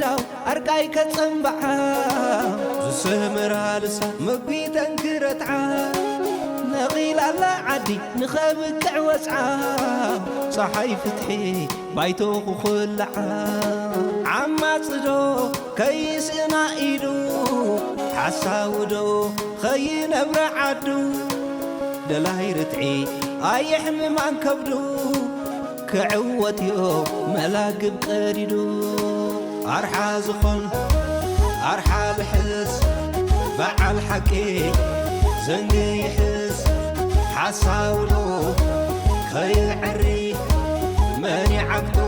ዳው ኣርቃይ ከጸንብዓ ዝስምራ ልሳ መጒተን ክረትዓ ነቒላ ኣላ ዓዲ ንኸብቅዕ ወጽዓ ጸሓይ ፍትሒ ባይቶ ክኹልዓ ዓማጽዶ ከይስእና ኢሉ ሓሳውዶ ኸይነብረ ዓዱ ደላይ ርትዒ ኣየሕምማን ከብዱ ክዕወት እዮ መላግብ ቀዲዱ ኣርሓ ዝኾን ኣርሓ ልሕስ በዓል ሓቂ ዘንጊ ይሕስ ሓሳውዶ ከይዕሪ መን ይዓግቶ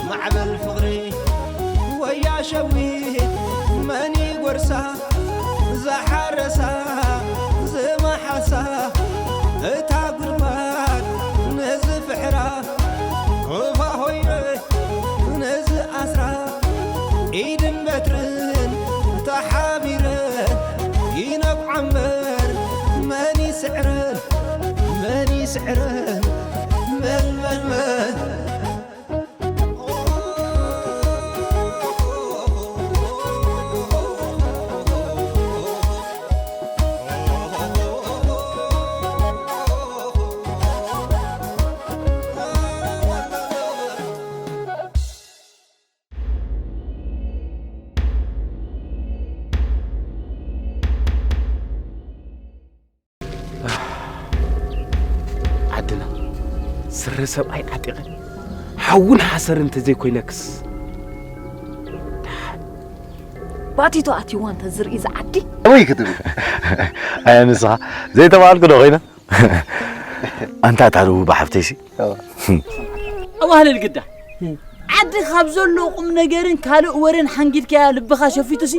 ማዕበል ፍቕሪ ወያ ሸዊት መን ይጎርሳ ዝሓረሳ ዝመሓሳ እታ ጉድጓድ ነዚ ፍሕራ ዑፋ ሆይረ ነዚ ኣስራ ኢድን በትርን ተሓቢረ ይነብዓ እምበር መን ይስዕረን መን ይስዕረን መን መን መን ዓድና ስረ ሰብኣይ ዓጢቐ ሓውን ሓሰር እንተዘይኮይነክስ ባቲቶ ኣትይዋ እንተ ዝርኢ ዝዓዲ ኣበይ ክትብል ኣየ ንስኻ ዘይተባልኩ ዶ ኮይነ ኣንታ ታልዉ ብሓፍተይሲ ኣዋህለል ግዳ ዓዲ ካብ ዘሎ ቁም ነገርን ካልእ ወረን ሓንጊድካያ ልብኻ ሸፊቱሲ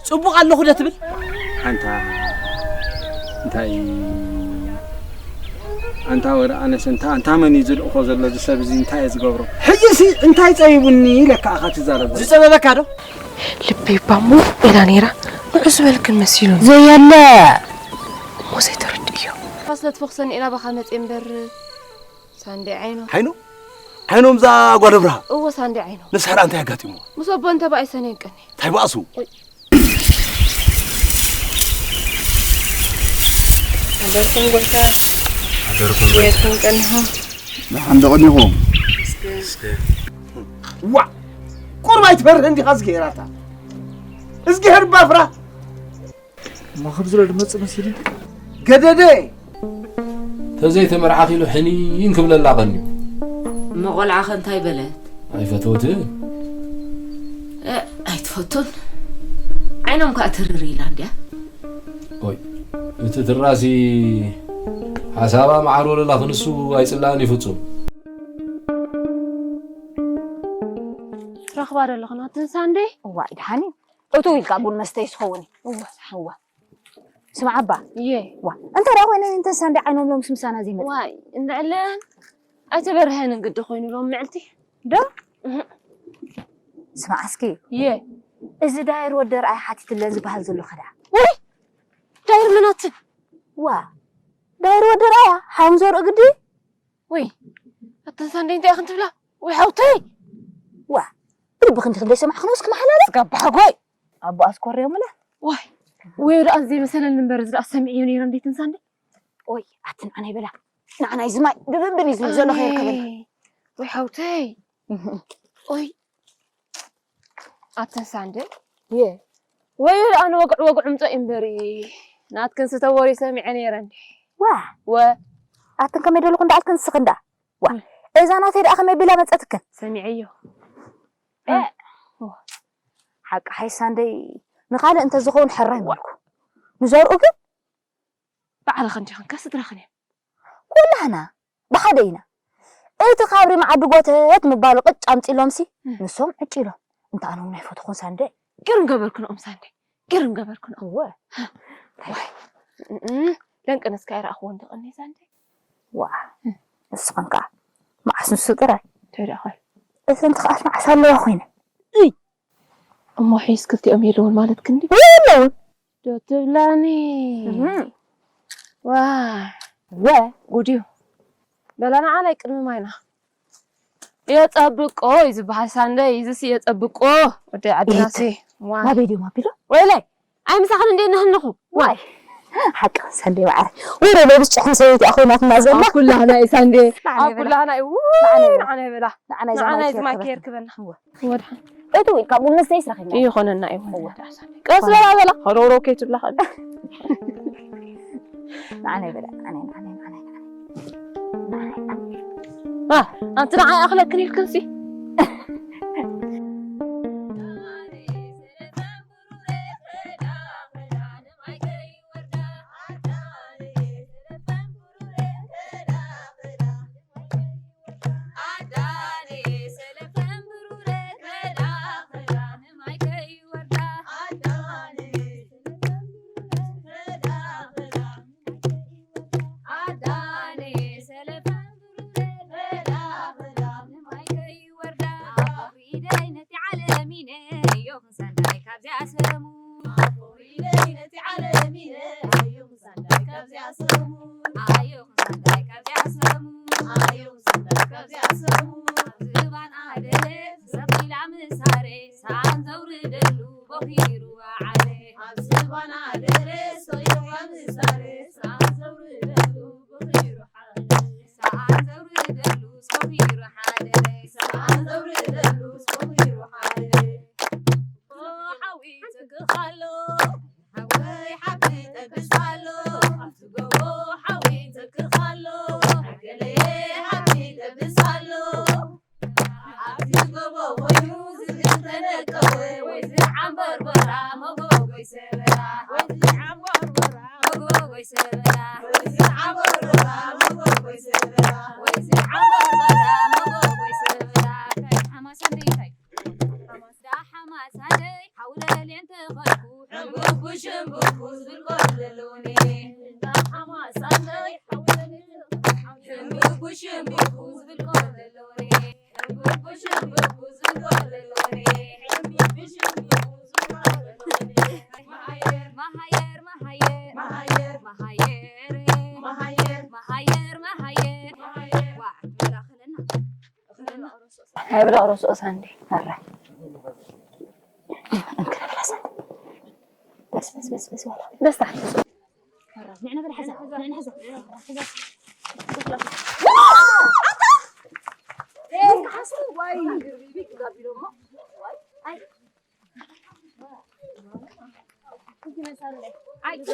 ጽቡቕ ኣለኹ ዶ ትብል ኣንታ እንታይ ኣንታ ወረ ኣነስ እንታ እንታ መን እዩ ዝልእኾ ዘሎ እዚ ሰብ እዚ እንታይ እየ ዝገብሮ ሕጂሲ እንታይ ጸቢቡኒ ኢለካ ኣኻ ትዛረብ ዝጸበበካ ዶ ልበይ ባሞ ኢላ ነይራ ንዑ ዝበልክን መሲሉኒ ዘየለ እሞ ዘይተረድእዮ ፋስለት ፈኽሰኒ ኢላ ባኻ መጽ እምበር ሳንዴ ዓይኖ ዓይኖ ዓይኖም ዛ ጓል ብርሃ እዎ ሳንዴ ዓይኖ ንስሕራ እንታይ ኣጋጢሞ ምስ ኣቦ እንተ ባኣይሰን የንቀኒ እንታይ ባእሱ ኣደርኩም ጎይታ ኣደርኩም ጎይታ ቀኒኹም ደሓን ደቐኒኹም ዋ ቁርብ ኣይትፈርህ እንዲኻ እዝግሄር ኣታ እዝግሄር እባ ፍራ እሞ ክብዝሎ ድመጽእ መሲሉ ገደደ ተዘይተመርዓኺ ኢሉ ሕኒን ክብለላ ቀንዩ እሞ ቆልዓኸ እንታይ በለት ኣይፈተውትን እ፣ ኣይትፈቱን ዓይኖም ከዓ ትርር ኢላ እንድያ ኦይ እቲ ትራሲ ሓሳባ መዓር ወለላ ክንሱ ኣይፅላእን እዩ ፍፁም ረኽባ ደለኹ ናትን ሳንዴ እዋይ ድሓኒ እቱ ኢልካ ቡን መስተይ ዝኸውን እዩ እዋ ስምዓ እባ እየ ዋ እንታይ ደኣ ኮይነን እንተን ሳንዴ ዓይኖም ሎምስ ምሳና ዘይመጽ ዋይ እንድዕለን ኣይተበርሀንን ግዲ ኮይኑ ሎም ምዕልቲ ዶ ስምዓ እስኪ እየ እዚ ዳይር ወዲ ርኣይ ሓቲትለን ዝበሃል ዘሎ ኸዳ ውይ ዳይር ምናትን ዋ ዳይር ወዲ ርኣያ ሓምዞር እግዲ ወይ ኣተን ሳንዴ እንታይ ኢኽን ትብላ ወይ ሓውተይ ዋ ብልቢ ክንዲ ክንደይ ሰማዕኽን ውስኪ መሓላለ ስጋባሓጎይ ኣቦ ኣስኮርዮምላ ዋይ ወይ ደኣ ዘይመሰለኒ እምበር እዚ ደኣ ሰሚዕዮ ነይረ እንዴት እንሳንዴ ኦይ ኣትን ኣነ ይበላ ንዓና ይዝማይ ድብንብን እዩ ዝብል ዘሎ ከይርከበላ ወይ ሓውተይ ኦይ ኣተን ሳንዴ የ ወይ ኣነ ወግዕ ወግዕ ምጾ እምበሪ ናትክን ስተወሪ ሰሚዐ ነይረ እንዲ ዋ ወ ኣትን ከመይ ደልኹ እንዳኣልክን ንስኽ እንዳ ዋ እዛ ናተይ ደኣ ከመይ ቢላ መጸትክን ሰሚዐዮ እ፣ ሓቂ ሓይሳ እንደይ ንኻልእ እንተዝኸውን ሕራይ ምበልኩ ንዘርኡ ግን ባዕልኽን ዲኽን ከ ስድራኽን እዮም ኩላህና ብሓደ ኢና እቲ ካብሪ መዓዲ ጎተት ምባሉ ቅጭ ኣምፂሎምሲ ንሶም ዕጭ ኢሎም እንተ ኣነ እውን ኣይፈትኹን ሳንደ ገርም ገበርክንኦም ሳንደ ገርም ገበርክንኦም እወ ዋይ ለንቅነስካ ኣይረኣኽዎ እንተቐኒ ሳንደ ዋ ንስኽን ከዓ መዓስ ንሱ ጥራይ እንታይ ደኣ ኾይ እተን ትኽኣት መዓስ ኣለዋ ኮይነ እሞ ሒዝ ክልቲኦም የለውን ማለት ክንዲ የለውን ዶ ትብላኒ ዋ ወ ጉድዩ በላ ንዓናይ ቅድሚ ማይና የጸብቆ እዩ ዝበሃል ሳንደይ፣ እዚስ የጸብቆ። ወዲ ዓድናሲ። ዋይ። ናበይ ድዮም ኣቢሎም? ወይለይ ኣይ ምሳኽን እንዴ ነህንኹ። ዋይ። ሓቂ ሳንደይ ማዕረ ወረ ለብስ ጭሕም ሰበይቲ ኣኾይናትና ዘላ ኣብ ኩላህና እዩ ሳንደይ። ኣብ ኩላህና እዩ። ውይ፣ ንዓና ይበላ። ንዓና ይበላ። ንዓና ይዛ ንዓና ማይ ይዚ ማይ ከይርከበና። ከይርከበና። ወድሓን። እቱ ኢልካ ቡን መስተ ይስረኸኛ ይኾነና ይኹን። ቀስ በላ በላ። ከሮሮ ከይትብላ ከ ንዓና ይበላ። ንዓና ንዓና ንዓና ኣንቲ ንዓይ ኣኽለክን ኢልክንሲ። ናይ ብደቕ ርስኦ ሳንዲ ኣራ እንክረብላ ሳንዲ በስ በስ በስ በስ በላ ደስታ ኣራ ንዕና በላ ሓዛ ንዕና ሓዛ ሓዛ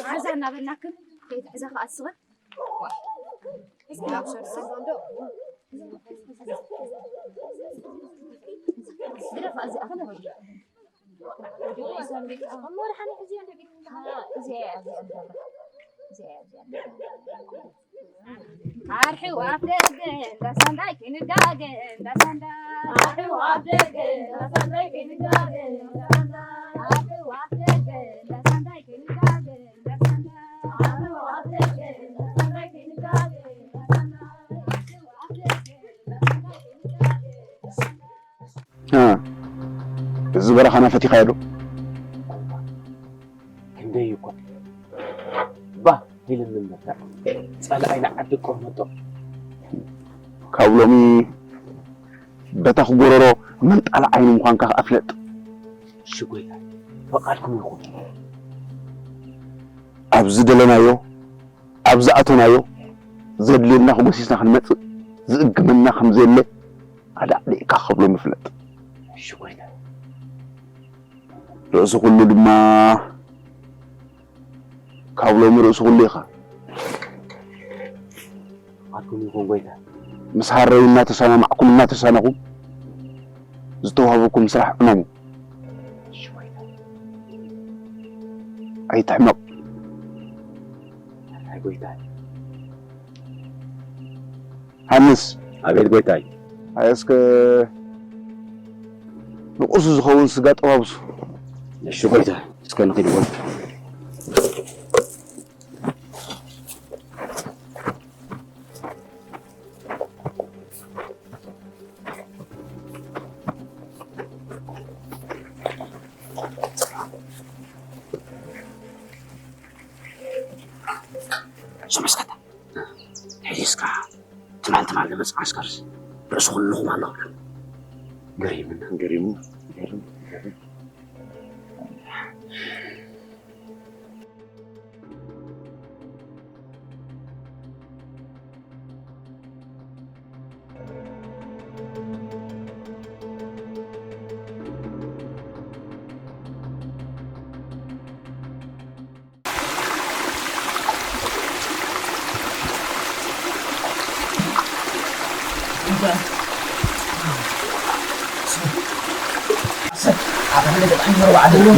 ሓዛ እናበልናክን ከይትሕዛ ከኣስበን ኣርሕው ኣፍ ደገ እንዳሳንዳይ ክንዳገ እንዳሳንዳይ ኣርሕው ኣፍ ደገ እንዳሳንዳይ ክንዳገ እንዳሳንዳይ ኣርሕው ኣፍ ደገ እንዳሳንዳይ ክንዳገ እዚ በረኻና ፈቲኻዮ ዶ? ክንደይ እኳ ባህ ኢልኒ እምበር ጸላኢና ዓዲ ቆርመጦ። ካብ ሎሚ በታ ክጎረሮ መንጣል ዓይኒ ምዃንካ ከኣ ፍለጥ። እሺ ጎይታይ፣ ፈቓድኩም ይኹን። ኣብ ዝደለናዮ ኣብ ዝኣተናዮ ዘድልየና ክጎሲስና ክንመጽእ ዝእግመና ከም ዘየለ ኣዳዕዲዕካ ክብሎ ምፍለጥ። እሺ ጎይታ። ርእሲ ኩሉ ድማ ካብ ሎሚ ርእሲ ኩሉ ኢኻ። ኣኩም ይኹን ጎይታ። ምስ ሃረዩ እናተሰማማዕኩም እናተሳነኹም ዝተዋህበኩም ስራሕ ዕመሙ። ኣይትሕመቕ። ኣይ ጎይታይ። ሃንስ። ኣቤት ጎይታይ። ኣይ እስከ ንቁርሲ ዝኸውን ስጋ ጠባብሱ። እሺ ጎይታይ። እስከ ንኺድ ጎይታ። ሽምስከታ ሕዚ እስካ ትማል ትማል ዝመፅእ ዓስከርስ ርእሲ ኩልኹም ኣሎ። ገሪምና፣ ገሪምና፣ ገሪምና።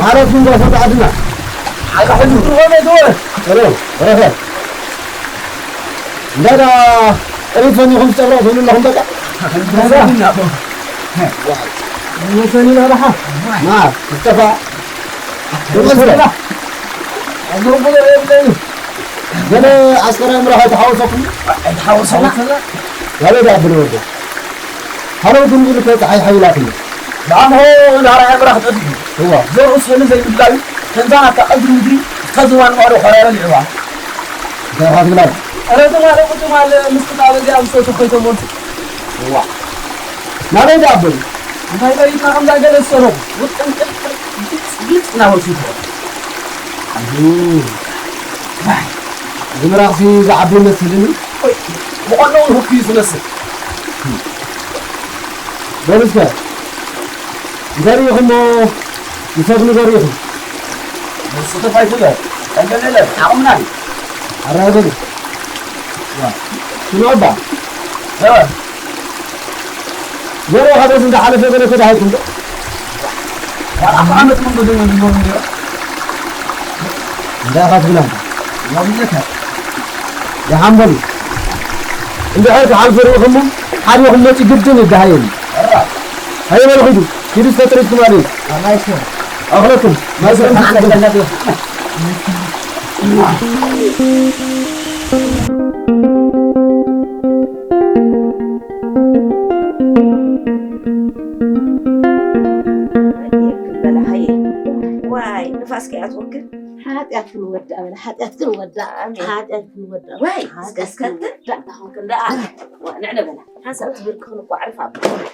ማለት እንዶ ፈቃድና። ሰላም፣ ረኸ። እንዳዳ ጥሪት ፈኒኹም ትጨብረቑ ትብሉ ኣለኹም በቃ። ወሰኒና በሓ። ማ፣ ይጠፋ። ይመስላ። ኣዞም ብሎ የብለኒ። ገለ ኣስከራይ ምራኽ ኣይተሓወሰኩም? ኣይተሓወሰና። ያበዳ ብሎ ወደ። ሃለው ግን ዝልከ ፀሓይ ሓይላትኒ። ንኣምሆ ናራይ ምራኽ ጠፊኡ። እዋ። ዘርኡ ስእሊ ዘይብላዩ፣ ከምዛ ናብታ ቀንዲ ምድሪ፣ እስከ ዝዋን ማዶ ኸራረ ልዕዋ። እንታይ ኢኻ ትብላኒ? ኧረ ትማሊ፣ ትማሊ ምስቲ ጣበዚኣ ምስ ወሰኾይቶም ወልፉ። እዋ። ናበይ ደኣ ኣበሉ? እንታይ በሊካ ከምዛ ገለ ዝሰረቑ? ውጥም ጥልጥል ግልጽ ግልጽ እናበሉ ይትረፉ። እም። ዋይ፣ እዚ ምራኽሲ ዝዓቢ ይመስልኒ። ቆይ፣ ብቐንዱ እውን ህኩ እዩ ዝመስል። በሉ እስከ፣ እንታይ ርኢኹሞ ንሰብ ንገር ኢኹም? ንሱ ተፋይቱ በል፣ ጠንቀለለ፣ ዓቕምና እዩ። ኣራይ በሉ። ዋ፣ ስምዑ እባ። እወ። ገለ ሓደስ እንዳሓለፈ ገለ ተዳሂልኩም ዶ? ኣርባዕተ ዓመት መንጎ ደይወ ዝነበሩ ነይሮም። እንታይ ኢኻ ትብል ኣንታ? ዋብለካ። ደሓን በሉ። እንድሕር ክሓልፉ ርኢኹሞ፣ ሓዲኹም መፂኡ ግድን ይደሃየኒ። ኣራ። ሃየ በሉ ኺዱ። ኪዱ እስከ ጥሪትኩም ኣልዩ። ኣማይኩም። ኣኽለኩም። ማይ ሰላም ሰላም ትስጥሩ። ሰላም። በላ ሃየ። ዋይ፣ ንፋስ ከይኣትወክን። ሓጢኣት ክንወዳእ በላ፣ ሓጢኣት ክንወዳእ፣ ኣሜን። ሓጢኣት ክንወዳእ፣ ዋይ፣ ሓጢኣት እስከ፣ እስከ ክንወዳእ። ክንዳ፣ ዋ፣ ንዕነ በላ። ሓንሳብ ትብል ክኽን እኮ ኣዕርፍ ኣብ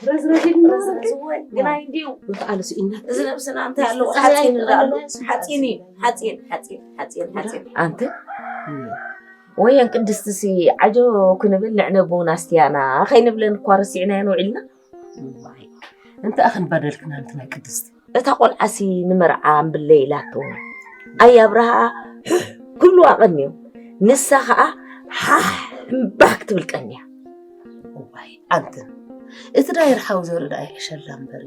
ረዝረዝ ኢሉ ረዝረዝ ነበረ። ወይ፣ ግናይ እንዲዩ። ይኽኣል ስኢነት። እዚ ነብስና እንታይ ኣለዎ? ሓፂን እንዳኣሉ። ሓፂን እዩ። ሓፂን፣ ሓፂን፣ ሓፂን፣ ሓፂን። ኣንቲ? ወየን ቅድስቲ ሲ ዓጆ ክንብል ንዕነ ቡን ኣስትያና ከይንብለን እኳ ረሲዕናየን ውዒልና። እዋይ፣ እንታይ ክንበደልክና ኣንቲ ናይ ቅድስቲ? እታ ቆልዓሲ ንመርዓ እምብለይ ኢላቶ። ኣይ ኣብርሃ ክብልዋ ቀንዮም። ንሳ ኸኣ ሓሕ እምባህ ክትብል ቀንያ። እዋይ፣ ኣንትን። እቲ ዳይር ሓው ዘርኢ ደኣ ይሕሸላ እምበር።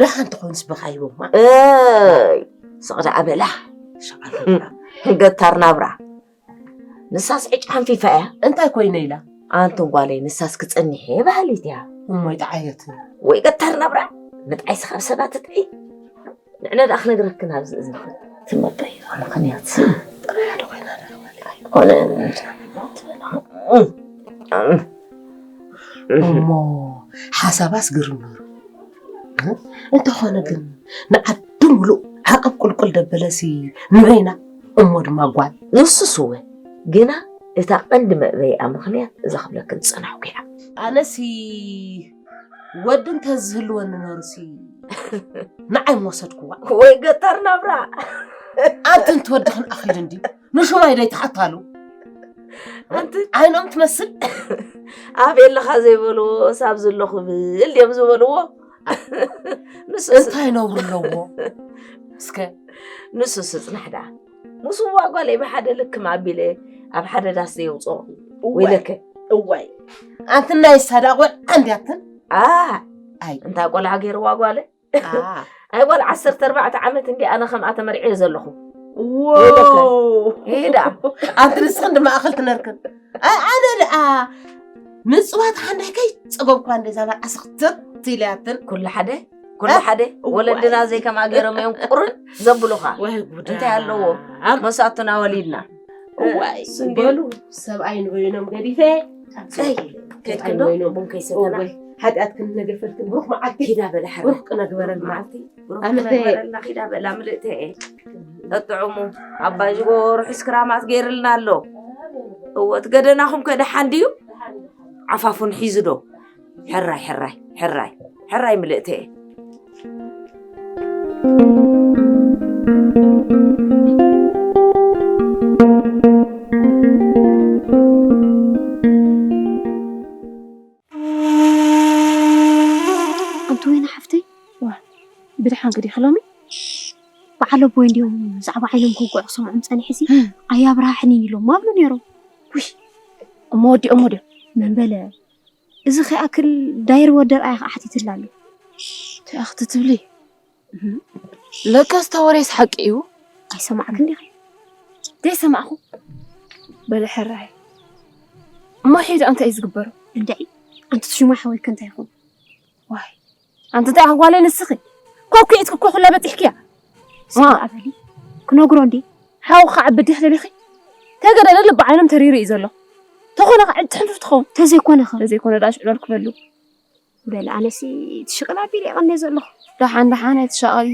ደሓን ተኾይንስ ብኻይቦማ። እይ፣ ስቕ ደኣ በላ። ሸቓል ገታር ናብራ። ንሳስ ዕጭ ሓንፊፋ እያ። እንታይ ኮይነ ኢላ? ኣንቱን ጓለይ ንሳስ ክጸኒሕ እየ በሃሊት እያ። እሞይ ጠዓየት። ወይ ገታር ናብራ። ምጥዓይስ ካብ ሰባት ትጥዒ። ንዕነ ደኣ ክነግረክን ኣብዚ እዝንኽን። ትመበይ ምኽንያት ጥራሕ ሓደ ኮይና ደኣ ማለት ኣይኮነን። እሞ ሓሳባስ ግርም ነሩ። እንተኾነ ግን ንዓዲ ሙሉእ ዓቐብ ቁልቁል ደበለሲ ንበይና እሞ ድማ ጓል። ንሱስ እወ፣ ግና እታ ቀንዲ መእበይኣ ምኽንያት እዛ ክብለክን ዝጸናሕኩ እያ። ኣነሲ ወዲ እንተዝህልወኒ ነሩሲ ንዓይ ምወሰድክዋ። ወይ ገጠር ናብራ። ኣንቲ እንትወድኽን ኣኺል እንድዩ። ንሹማይ ደይ ትሓታሉ። ኣንቲ ዓይኖም ትመስል። ኣፍ የለኻ ዘይበልዎ ሳብ ዘሎ ክብል ድዮም ዝበልዎ። ንሱ እንታይ ነውሪ ኣለዎ? እስከ ንሱ ስጽናሕ ደኣ። ምስ እዋ ጓለይ ብሓደ ልክም ኣቢለ ኣብ ሓደ ዳስ ዘየውፅኦ። እዋይ። ወይለከ። እዋይ። ኣንቲ ናይ ሳዳ ቆልዓ እንድያትን? ኣ፣ ኣይ። እንታይ ቆልዓ ገይርዋ ጓለ? ኣ። ኣይ ጓል ዓሰርተ ኣርባዕተ ዓመት እንዲ ኣነ ከምኣ ተመርዕዮ ዘለኹ። ወይለከ። ዋው። ይሄዳ። ኣንቲ ንስኽን ድማ ኣኽል ትነርክን። ኣይ፣ ኣነ ደኣ ምጽዋት ሓንዳይ ከይጸገብኳ እንደዛ መርዓ ስኽትት ኢለያትን። ኩሉ ሓደ፣ ኩሉ እ? ሓደ። እዋይ። ወለድና ዘይከምኣ ገይሮም እዮም ቁርን ዘብሉኻ። ወይ ጉዳ። እንታይ ኣለዎ? መሳቱና ወሊድና። እዋይ፣ ስንዴ። በሉ፣ ሰብኣይ ንበይኖም ገዲፈ። ኣይ፣ ሰብኣይ ከይትክዶ? ንበይኖም። ቡን ከይሰተና። እዋይ፣ ሓጢኣት ክንነገፈልክን ብሩኽ መዓልቲ። ኪዳ በለ ሓረ። ብሩኽ ክነግበረልና። ብሩኽ መዓልቲ። ብሩኽ ኣነ ክነግበረልና። ኪዳ በላ ምልእተ እየ። ጠጥዑሙ። ኣባ ጅጎ ርሑስ ክራማት ገይርልና ኣሎ። እወ፣ እቲ ገደናኹም ከ ደሓን ድዩ? ዓፋፉን ሒዙ ዶ? ሕራይ፣ ሕራይ፣ ሕራይ። ሕራይ ምልእተየ። ኣንቲ ወይኒ ሓፍተይ፣ ዋ፣ ብደሓን ከዲኺ ሎሚ? በዓል ኣቦይ እንዲዮም ብዛዕባ ዓይኖም ክውግዑ ክሰምዖም ጸኒሐሲ፣ ኣያብርሃሕንን ኢሎም ኣብሉ ነይሮም። ውይ፣ እሞ ወዲኦሞ ድዮም? መን በለ? እዚ ከይኣክል ዳይር ወደር ኣያ ኸዓ ሓቲትላ ኣሎ። እንታይ ኢኺ ትብሊ? እህ። ለካስ እታ ወሬስ ሓቂ እዩ። ኣይሰማዕክን ዲኺ? ዘይሰማዕኹ? በሊ ሕራይ። እሞ ሕጂ እንታይ እዩ ዝግበሩ? እንድዒ፣ ኣንቲ ሽሙ ሓወይከ እንታይ ይኹን? ዋይ፣ ኣንቲ እንታይ ኢኺ ጓለይ ንስኺ? ኮኩዒትኪ እኮ ኩላ በጺሕክያ። እስኪ ዋ። ኣበሊ፣ ክነግሮ እንዴ? ሓው ክዓቢ ድሕ ደሊኺ? ተገደደ ልቢ ዓይኖም ተሪሩ እዩ ዘሎ። ተኾነ ኸዓ ዕድ ትሕንፍፍ ትኸውን። ተዘይኮነ ኸ? ተዘይኮነ ደኣ ሽዕለል ክበሉ። በል ኣነሲ ትሽቅል ኣቢለ ይቐነ ዘለኹ። ደሓን ደሓን ኣይትሻቐሊ።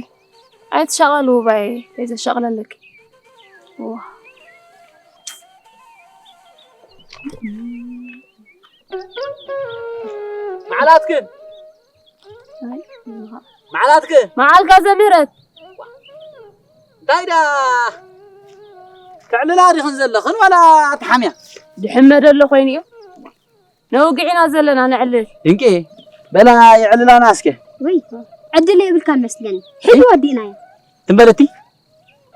ኣይትሻቐሊ ውባየ፣ ከይዘሻቕለለኪ። ዋ። መዓላትክን? መዓላትክን? መዓልካ ዘምህረት። እንታይ ዳ ተዕልላ ዲኽን ዘለኽን ዋላ ትሓምያ? ድሕመ ደሎ ኮይኑ እዩ። ነውግዕ ኢና ዘለና ነዕልል። ድንቂ በላ የዕልላና እስከ። ወይ ዕድል የብልካን መስለኒ። ሕጂ ወዲእናዮ። ትም በለቲ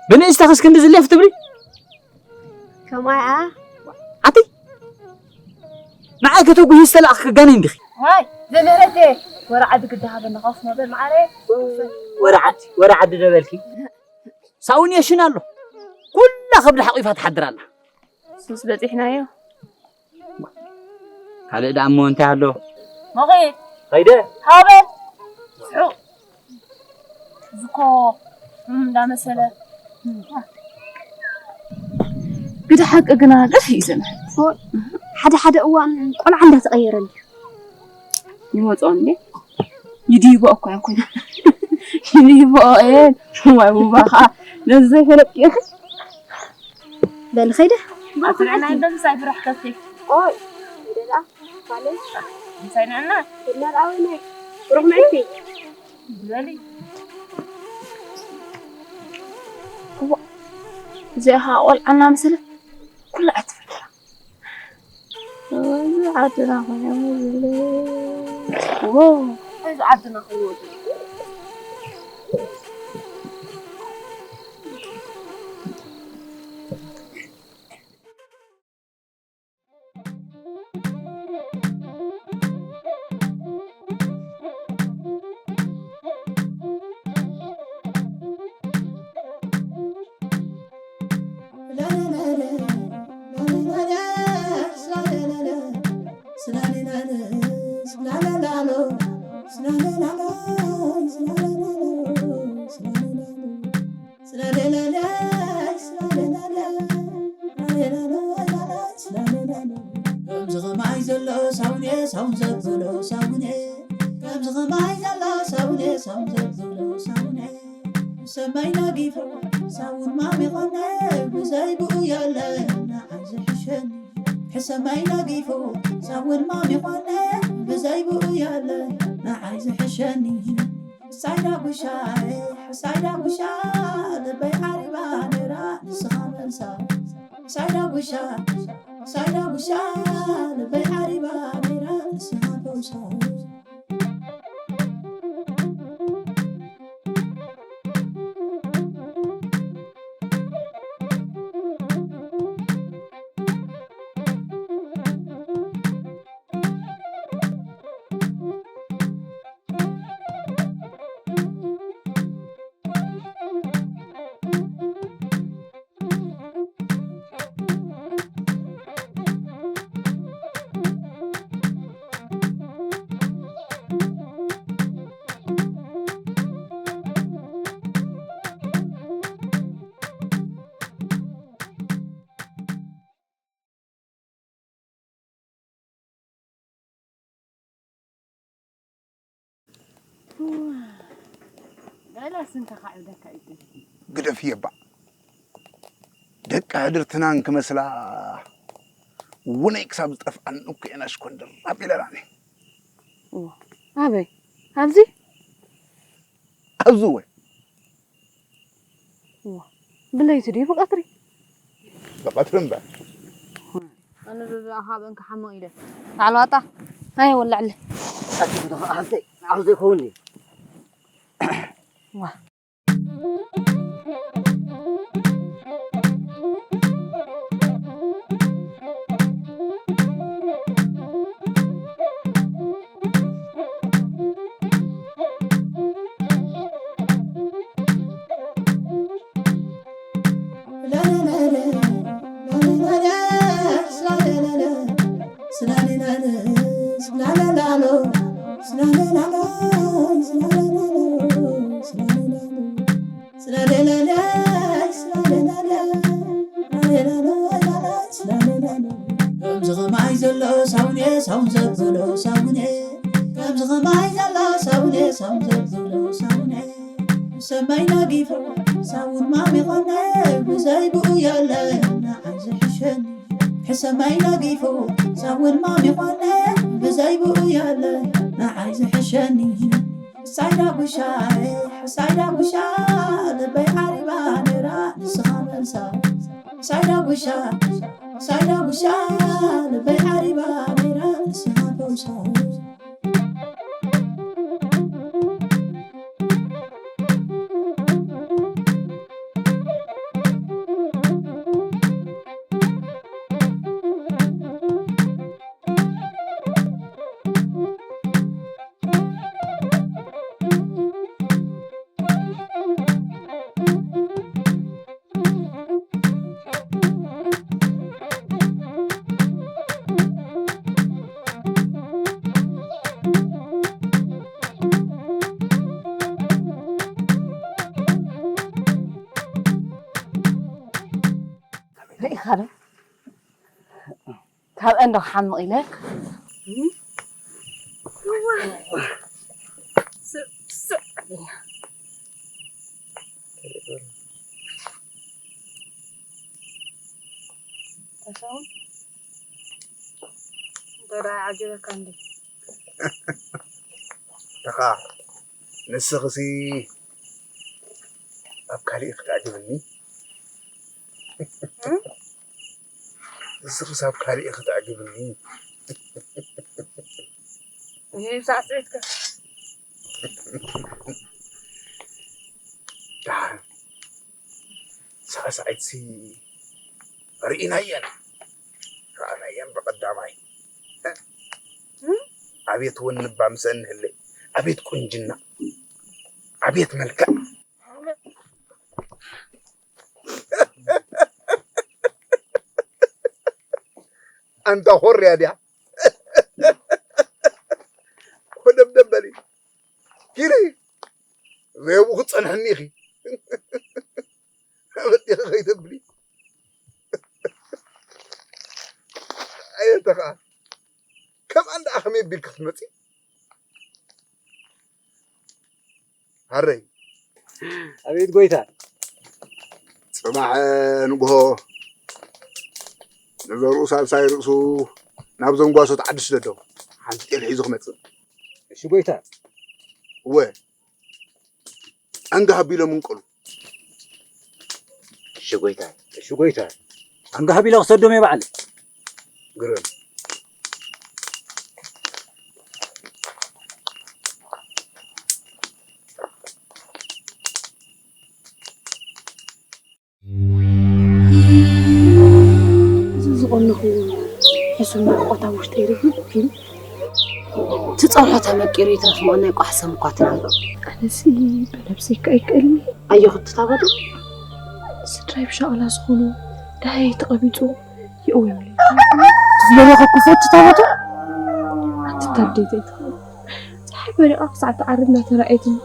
ብንእሽተኽስ ክንዲ ዝሌፍ ትብሊ? ከማይ ኣ ኣቲ ንዓይ ከተጉሂ ዝተላእኽ ክጋነይ እንዲኺ። ዋይ ዘመረቴ ወረ ዓዲ ግዳ ሃበና ኻፍ መበል መዓረ። ወረ ዓዲ ወረ ዓዲ ደበልኪ። ሳውን የሽን ኣሎ ኩላ ከብዲ ሓቂፋ ትሓድር ኣላ። ሱስ በጺሕናዮ። ካልእ ደኣ እሞ እንታይ ኣሎ? መኺድ ከይደ ሃበል ስሑ ዝኮ እንዳመሰለ ግደ ሓቂ ግና ቅርሒ እዩ ዘመን። ሓደ ሓደ እዋን ቆልዓ እንዳተቐየረ እንድዩ። ይመፅኦ እንዴ? ይድይቦ እኮ እዮም ኮይና። ይድይቦ እየን። ዋይ ውባ ከዓ ነዚ ዘይፈለጥኪ ኢኺ። በል ኸይደ። ኣትንዕና እንደምሳይ ብራሕ ከፍቲ። ኦይ፣ ደላ፣ ባለ። ምሳይ ንዕና። ብናል ኣወይ ናይ ብሩኽ መዕልቲ። በሊ። እዋ፣ እዚኣ ኸዓ ቆልዓና መሰለት ኩላ እያ ትፈልጣ። እዚ ዓድና ኮይኑ ዝብለ። ዎ፣ እዚ ዓድና ኮይኑ ዝብለ። ስለሌለለይ ስለሌለለይ ስለሌለለይ ስለሌለለይ ከምዚ ኸማይ ዘሎ ሳውኔ ሳውን ዘብሎ ሳውኔ ከምዚ ኸማይ ዘሎ ሳውኔ ሳውን ዘብሎ ሳውኔ ሰማይ ናጊፉ ሳውን ማሚ ኾነ ብዘይ ብኡ የለ ንዓይ ዝሕሸኒ ሕሰማይ ናጊፉ ሳውን ማሚ ኾነ ብዘይ ብኡ የለ ንዓይ ዝሕሸኒ ሳይዳ ጉሻ ሳይዳ ጉሻ ልበይ ዓሪባ ነይራ ንስኻ መልሳ ሳይዳ ጉሻ ሳይዳ ጉሻ ልበይ ዓሪባ ነይራ ንስኻ ፈውሳ ገለስ እንተኻዕብደካ እዩ። ግደፍዬ እባ ደቂ ሕድርትናን ክመስላ ውነይ ክሳብ ዝጠፍኣኒ እኮ እየን ኣሽኮንድር ኣቢለናኒ። ኣበይ ኣብዚ ኣብዚ ወይ ብለይቲ ድዩ ብቐትሪ? ብቐትሪ እምበር። ኣነ ዶ ዝኣ ካብአን ክሓምቕ ኢለ። ላዕለዋጣ ናይ ወላዕለ። ኣቲ ብዶ ኣፍዘይ ኣፍዘይ ከውኒ። ዋ ከምዚ ኸማይ ዘሎ ሳውኔ ሳውን ዘብሎ ሳውኔ ከምዚ ኸማይ ዘሎ ሳውኔ ሳውን ዘብሎ ሳውኔ ሰማይ ነጊፉ ሳውን ማሚ ኾነ ብዘይ ብኡ የለ ንዓይ ዝሕሸኒ ሕሰማይ ነጊፉ ሳውን ማሚ ኾነ ብዘይ ብኡ የለ ንዓይ ዝሕሸኒ ሳይዳ ጉሻ ሳይዳ ጉሻ ልበይ ዓሪባ ነይራ ንስኻ መልሳ ሳይዳ ጉሻ ሳይዳ ጉሻ ልበይ ዓሪባ ነይራ ንስኻ ፈውሳ ርኢኻ ዶ? ካብ እንዶ ክሓምቕ ኢለ። ተሳውን እንታይ ደኣ ይዓጅበካ እንዴ? ተኻ ንስኽሲ ኣብ ካሊእ ክትዕጅብኒ ንስኽስ ኣብ ካሊእ ክትዕጅብኒ ይህብ ሳዕስዒትካ ደሓን ሳዕስዒትሲ ርኢናየን ረኣናየን ብቐዳማይ ኣቤት ወንባ ምሰ እንህለይ ኣቤት ቁንጅና ኣቤት መልክዕ ኣንታ ኾርያ ድያ ኮደብደብ በሊ ኪዲ ዘይብኡ ክትፀንሕኒ ኢኺ ኣበዲኺ ከይተብሊ ኣየተ ከዓ ከምኣ እንዳ ከመይ ቢልኪ ክትመፂ ሃረይ ኣቤት ጎይታ ፅባሕ ንግሆ ንዘርኡ ሳልሳይ ርእሱ ናብ ዘንጓሶ ተዓድሽ ደዶ ሓንቲ ጤል ሒዙ ክመፅእ እሺ ጎይታ እወ ኣንጋ ሃቢሎም እንቀሉ እሺ ጎይታ እሺ ጎይታ ኣንጋ ሃቢሎ ክሰዶም እየ ባዕለ ግረም እዚ ዝቐነኹዎ ሕሱም ናፍቖት ኣብ ውሽጠይ ርግብ ኢሉ። እቲ ጸብሖ ተመቂሩ ይትረፍ እሞ ናይ ቋሕ ሰም እኳ ትናንቕ። ኣነሲ ብነብሰይ ከ ኣይክእልን እየ። ኣየኹ ትታበዱ። ስድራይ ብሻቕላ ዝኾኑ ደሃየይ ተቐቢጹ ይእወ ይብለኒ። ትፍለኒ ከ ክፉእ ትታበዱ። ኣቲ ታደይ ዘይትኽእል። ጸሓይ በሪቓ ክሳዕ ትዓርብ እናተራእየትኒ።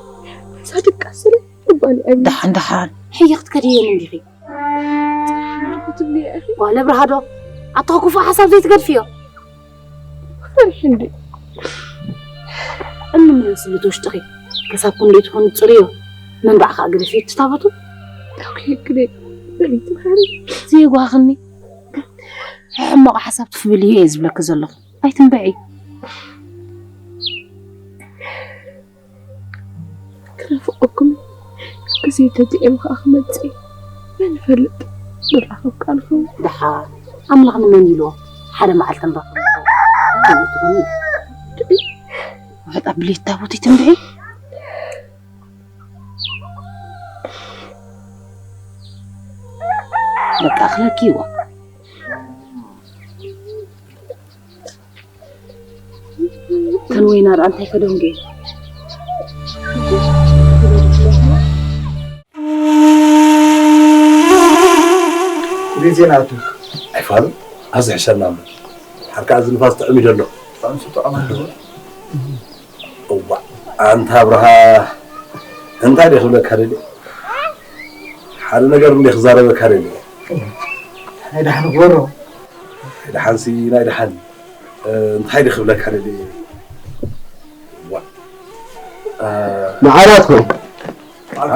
እዛ ድቃስ ስለ እባኒ ኣቢ። ደሓን ደሓን። ሕየ ክትከድየን እንዲኺ። ጸሓይ ክትብሊ ኢኺ። ዋ ነብርሃዶ። ኣቶ ክፉእ ሓሳብ ዘይትገድፍዮ። ፈሪሕ እንዲ። እምኒ ምለስሉ ትውሽጥኺ። ከሳብ ክንደይ ትኾኑ ጽርዮ። መንባዕ ከኣ ግደፍዮ ትታበቱ። ታውኪ ግደ። በሊ ትምሃሪ። ዘይጓኽኒ። ሕማቕ ሓሳብ ትፍብልዮ እየ ዝብለኪ ዘለኹ። ኣይትንበዒ። ክናፍቐኩም ግዜ ተዚኤም ከዓ ክመጽእ መን ይፈልጥ? ንራኸብ ቃልኩም። ደሓ ኣምላኽ ንመን ኢሉ ሓደ መዓልቲ ንራኸብ ትኾኒ። ውሕጣ ብሌት ታቦት ትንብዒ። በቃ ኣኽለኪ ይዋ። እተን ወይና ደኣ እንታይ ከደንጉ እየን? ግዜ ናቱ ኣይፋሉ ኣዚ ሕሸና እሞ ሓርካ ኣዚ ንፋስ ጥዑም እዩ ዘሎ። ኣንሱ ጥዑም ኣለዎ። እዋ ኣንታ ኣብርሃ እንታይ ደይ ክብለካ ደልየ ሓደ ነገር እንደ ክዛረበካ ደልየ። ናይ ደሓን ክበሮ ናይ ደሓንሲ ናይ ደሓን እንታይ ደይ ክብለካ ደልየ። እዋ መዓላትኩም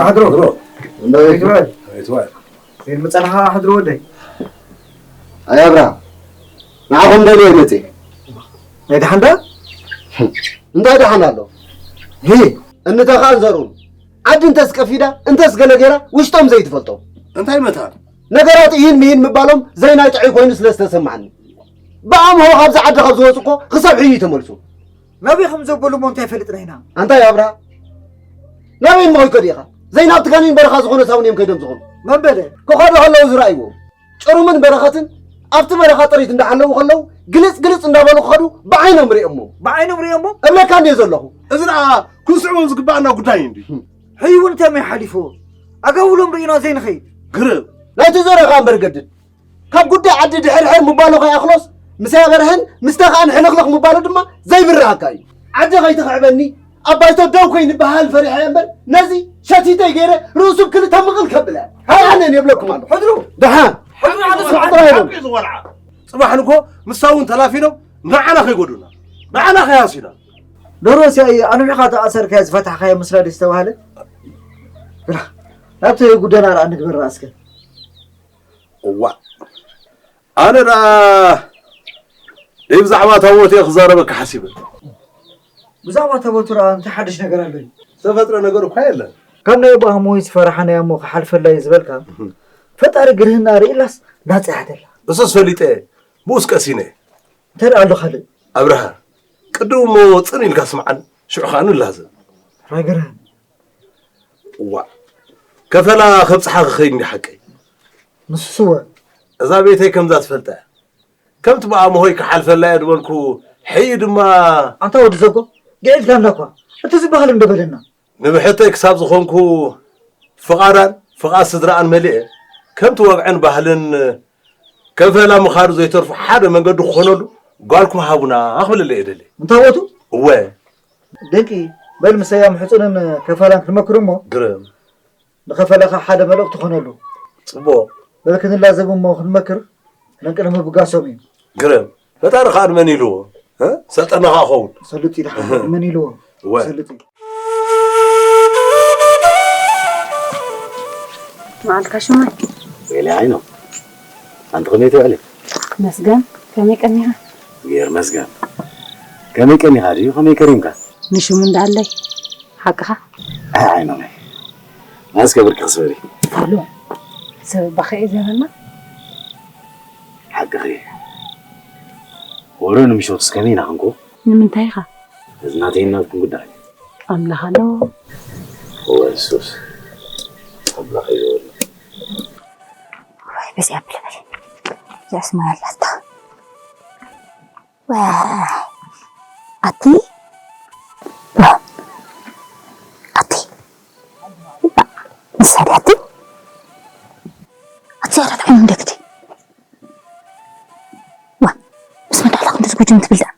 ኣድሮ እንዳይትበል ይትዋል ዘይምፀናኻ ሕድሪ ወደይ ኣይ ኣብርሃም ንዓኹም ደልየ መፅየ። ናይ ደሓንዳ እንታይ ደሓን ኣሎ? ሂ እንተኻን ዘርኡን ዓዲ እንተስ ቀፊዳ እንተስ ገለ ገይራ ውሽጦም ዘይትፈልጦም እንታይ መታን ነገራት ኢሂን ምሂን ምባሎም ዘይናይ ጥዑይ ኮይኑ ስለ ዝተሰማዓኒ ብኣምሆ ካብዚ ዓዲ ካብ ዝወፁ እኮ ክሳብ ሕዩ ይተመልሱ። ናበይ ከም ዘበሉ እሞ እንታይ ፈልጥና ኢና? ኣንታይ ኣብርሃ ናበይ እሞ ከይከዱ ኢኻ? ዘይናብቲ ጋኒን በረኻ ዝኾነ ሳውን እዮም ከይዶም ዝኾኑ መን በለ? ክኸዱ ከለዉ ዝረኣይዎም ጭሩምን በረኸትን ኣብቲ በረኻ ጥሪት እንዳሓለዉ ከለዉ ግልፅ ግልፅ እንዳበሉ ክኸዱ ብዓይኖም ሪኦሞ። ብዓይኖም ሪኦሞ? እብለካ እንድየ ዘለኹ። እዚ ደኣ ክንስዕቦም ዝግባኣና ጉዳይ እንድዩ። ሕይ እውን እንታይ እሞ ይሓሊፍዎ? ኣጋውሎም ርኢና ዘይንኸይድ። ግርም። ናይቲ ዞረኻ እምበር ገድድ። ካብ ጉዳይ ዓዲ ድሕርሕር ምባሉ ከይኣኽሎስ ምሳይ ኣበርሀን ምስ ተኻእን ሕልኽልኽ ምባሉ ድማ ዘይብርሃካ እዩ። ዓዲ ከይትኽዕበኒ ኣብ ባይቶ ደው ከይንበሃል ፈሪሐ እየ እምበር ነዚ ሸቲተይ ገይረ ርእሱ ብክልተ ምቕል ከብለ ኣይኣነን የብለኩም ኣሎ። ሕድሩ ደሓን ሕድሩ ኣነ ስራሕ ስራሕ ጥራይ ጥራሕ በሉ። እዩ ዝወልዓ። ፅባሕ ንጎ ምሳ እውን ተላፊኖም ንዓና ከይጎዱና ንዓና ከይሃስዩና። ደሮሲ ኣየ ኣንዊሕኻ ተኣሰርካዮ ዝፈታሕካዮ ምስላ ድዩ ዝተባህለ? ብላ ናብቲ ጉደና ደኣ ንግበር ደኣ እስከ። እዋእ ኣነ ደኣ ደይ ብዛዕባ ታቦት እየ ክዛረበካ ሓሲበ። ብዛዕባ ታቦቱ ደኣ እንታይ ሓድሽ ነገር ኣሎ እዩ? ዝተፈጥረ ነገር እኳ የለን። ካብ ናይ ኣቦ ኣሞይ ዝፈራሓናያ እሞ ክሓልፈላ እዩ ዝበልካ ፈጣሪ ግርህና ርኢላስ ናጻ እያ ደላ። እሱስ ፈሊጠ ብኡስ ቀሲነ። እንታይ ደኣ ኣሎ ካልእ? ኣብርሃ ቅድም እሞ ጽን ኢልካ ስምዓኒ ሽዑ ከኣ ንላዘብ። ሕራይ ግርህን እዋእ ከፈላ ከብጽሓ ክኸይድ እንዲ ሓቀይ። ንሱስ እወ። እዛ ቤተይ ከምዛ ትፈልጣ እያ። ከምቲ ብኣምሆይ ክሓልፈላ እየ ዝበልኩ ሕይ ድማ ኣንታ ወዲ ዘጎ ግዒዝካና እኳ እቲ ዝበሃል እንዶ በለና። ንብሕተይ ክሳብ ዝኾንኩ ፍቓዳን ፍቓድ ስድራኣን መሊኤ ከምቲ ወግዕን ባህልን ከፈላ ምኻዱ ዘይተርፎ ሓደ መንገዲ ክኾነሉ ጓልኩም ሃቡና ክብለለ እየ ደሊ። እንታወቱ? እወ። ደቂ በል ምሰያም ሕጹንን ከፋላን ክንመክር እሞ ግርም። ንኸፈለኻ ሓደ መልእኽቲ ኾነሉ። ጽቡቕ። በል ክንላዘብ እሞ ክንመክር ነንቅድሚ ብጋሶም እዩ። ግርም። ፈጣሪ ኸኣ ንመን ኢልዎ? እ? ሰልጠነ ኸኣ ኸውን። ሰልጥ ኢልካ መን ኢልዎ? እወ። ሰልጥ ኢሉ። መዓልካ ሽማይ ወይለ ዓይኖ ኣንቲ ከመይ ትውዕሊ? መስገን ከመይ ቀኒኻ? ጌር መስገን ከመይ ቀኒኻ ድዩ ከመይ ከሪምካ? ንሽሙ እንዳኣለይ ሓቅኻ? ኣይ ዓይኖመይ ማስከ ብርኪ ክስበሪ ኣሉ ሰብ ባኸ እዩ ዘለና ሓቅኺ ወረ ንምሾትስ ከመይ ኢና ክንኮ? ንምንታይ ኢኻ? እዚ ናተይን ናትኩም ጉዳይ እዩ። ኣምላኽ ኣሎ። እወ ንሱስ ኣምላኽ እዩ ዝበሎ። ዋይ በዚኣ ብልበል እዚኣስ ማይ ኣላታ። ዋይ ኣቲ ዋይ ኣቲ ንሳ ድያ ኣቲ ኣቲ ኣራት ዓይኒ እንደግዲ ዋ ምስ መዳላ ክንዲ ዝጉጅም ትብል ደኣ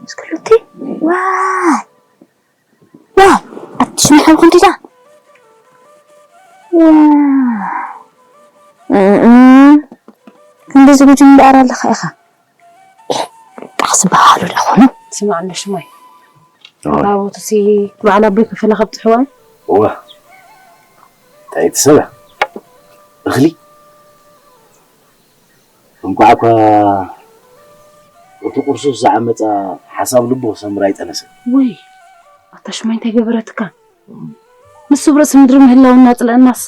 እስክሉቲ ዋይ ዋይ ኣቲ ሽሚ ሓው ክንዲ ዳ ዋይ እም፣ እም። ክንዲ ዝጉጅም ደኣር ኣለኻ ኢኻ ጣዕሲ በሃሉ ደኣ ኾኑ ስማዕ እንዶ ሽማይ ራቦትሲ በዓል ኣቦይ ከፈላ ከብፅሕዋ እዋ እንታይ ትሰምዕ እኽሊ እንኳዕ እኳ እቲ ቁርሱስ ዝዓመፃ ሓሳብ ልቡ ክሰምር ኣይጠነሰን ወይ ኣታ ሽማይ እንታይ ገበረትካ? ንሱ ብርእሲ ምድሪ ምህላው እናጽለአናስ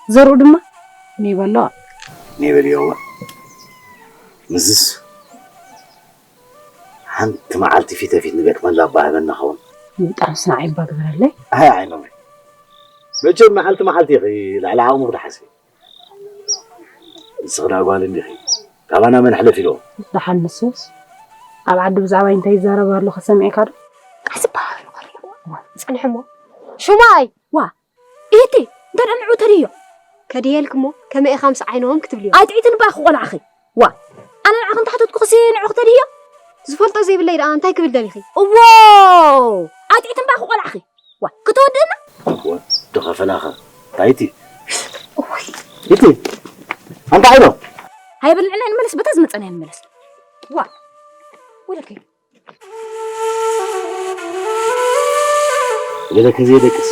ዘርኡ ድማ ኒበለዋ። ኒበልዮዋ። ምስስ ሓንቲ መዓልቲ ፊተ ፊት ንገጥመላ ኣባህበና ኸውን። ብጣዕሚ ስናዕ ይባ ግበረለይ። ኣይ ዓይኖም። መቸም መዓልቲ መዓልቲ ኢኺ ልዕሊ ዓቕሙ ክትሓስቢ። ንስኺ ደኣ ጓል እንዲኺ። ካባና መን ሕለፍ ኢልዎ? ደሓን ንሱስ ኣብ ዓዲ ብዛዕባይ እንታይ ይዛረብ ኣሎ ከሰሚዕካ ዶ? ቃል ዝበሃል ኣሎ። ዋ፣ ጽንሕሞ። ሹማይ! ዋ፣ ኢቲ፣ እንታይ ደኣ ንዑ ተድዮ? ከድየልክሞ፣ ከመይ ኢኻ ምስ ዓይኖም ክትብልዮ? ኣይትዒትን እባ ክቆልዓኺ። ዋ፣ ኣነ ንዓኺ እንተሓተትኩኽሲ ንዑ ክተድዮ? ዝፈልጦ ዘይብለይ ደኣ እንታይ ክብል ደሊኺ? እዎ! ኣይትዒትን እባ ክቆልዓኺ። ዋ፣ ክተወድእና? ወዲ ኸፈላኸ። ታይቲ። እወይ። ኢቲ። ኣንታ ዓይኖ። ሃይ በል ንዕና ንመለስ፣ በታ ዝመጸና ንመለስ። ዋ። ወለከይ። ወለከ ዘይደቅስ።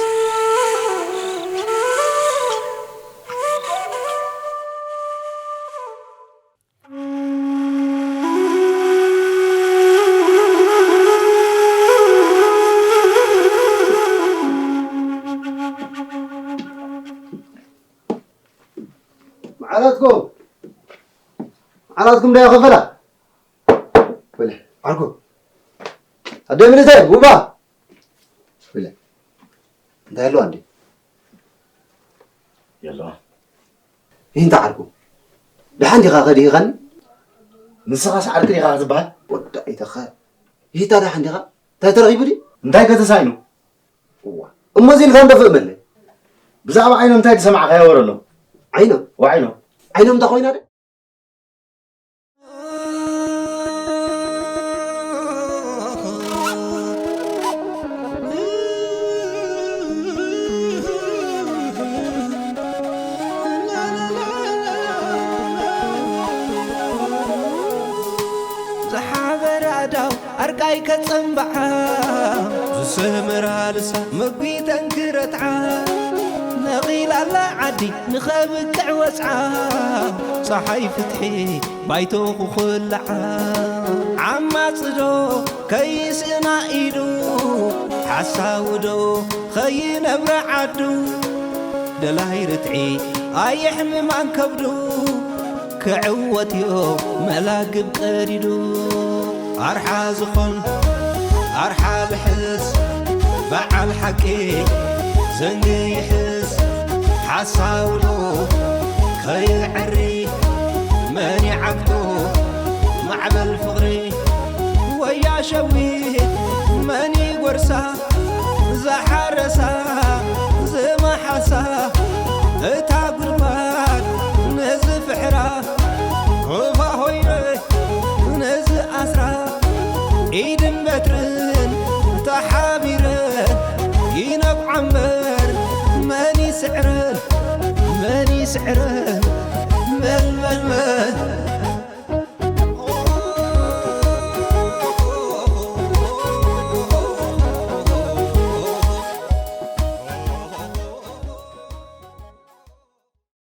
መዓላትኩም፣ መዓላትኩም ዳያ ከፈላ። ወለ፣ ዓርኩ። ኣደ ምንታይ፣ ውባ። ወለ፣ እንታይ ኣለዋ እንዴ? የለዋ። ይህንታ ዓርኩ። ደሓን ዲኻ ከዲህኻኒ? ንስኻስ ዓርኪ ዲኻ ክትበሃል? ወዳ ኢተኸ። ይህታ ደሓን ዲኻ? እንታይ ተረኺቡ ድዩ? እንታይ ከተሳይኑ? እዋ። እሞ እዚ ኢልካ እንደፍእ መለ። ብዛዕባ ዓይኖም እንታይ ዝሰማዕካዮ ወረ ኣሎ? ዓይኖም? ወዓይኖም። ዓይኖም እንታይ ኮይና ደ? ዝሓበረ ኣዳው ኣርቃይ ከጸንብዓ፣ ዝሰመራ ልሳ መጒተን ክረትዓ። ነቒላ ኣላ ዓዲ ንኸብቅዕ ወጽዓ፣ ጸሓይ ፍትሒ ባይቶ ክኹልዓ። ዓማጺ ዶ ከይስእና ኢሉ፣ ሓሳዊ ዶ ኸይነብረ ዓዱ። ደላይ ርትዒ ኣየሕምማን ከብዱ፣ ክዕወት እዮ መላግብ ቀዲዱ። ኣርሓ ዝኾን ኣርሓ ልሕስ፣ በዓል ሓቂ ዘንጊ ይሕስ። ሓሳዊ ዶ ከይዕሪ፣ መን ይዓግቶ ማዕበል ፍቕሪ። ወያ ሸዊት መን ይጎርሳ፣ ዝሓረሳ ዝመሓሳ፣ እታ ጉድጓድ ንዝፍሕራ። ሩባ ሆይረ ነዚ ኣስራ፣ ኢድን በትርን ተሓቢረን ይነብዓ እምበር፣ መን ይስዕረን፣ መን ይስዕረን፣